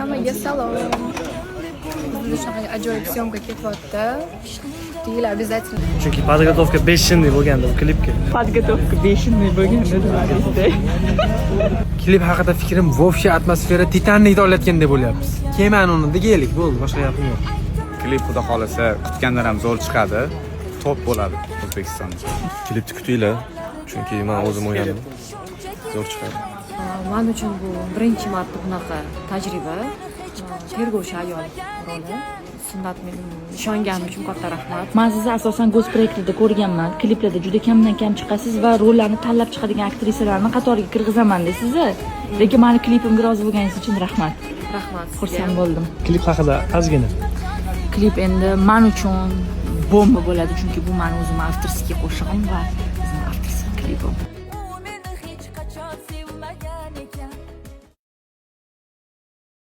Hammaga salom. Bizda shunaqa ajoyib съёмка ketyapti. Kutinglar обязательно. Chunki подготовка бешеный bo'lgandi bu klipga. Подготовка бешеный bo'lganda nima deysiz? Klip haqida fikrim, вообще atmosfera Titanikda olayotgandek bo'lyapmiz. Kemani o'rnida kelik, bo'ldi, boshqa gapim yo'q. Klip, xudo xohlasa, kutgandan ham zo'r chiqadi. Top bo'ladi O'zbekistonda. Klipni kutinglar, chunki man o'zim o'ynadim. Zo'r chiqadi. Man uchun bu birinchi marta bunaqa tajriba. Tergovchi ayol roli. Sunnat men ishongani uchun katta rahmat. Man sizni asosan Госпроект larda ko'rganman. Kliplarda juda kamdan kam chiqasiz va rollarni tanlab chiqadigan aktrisalarni qatoriga kirg'izaman deysiz. Lekin mani klipimga rozi bo'lganingiz uchun rahmat. Rahmat sizga. Xursand bo'ldim. Klip haqida ozgina. Klip endi man uchun bomba bo'ladi, chunki bu mani o'zimni авторский qo'shig'im va o'zimni авторский klipim.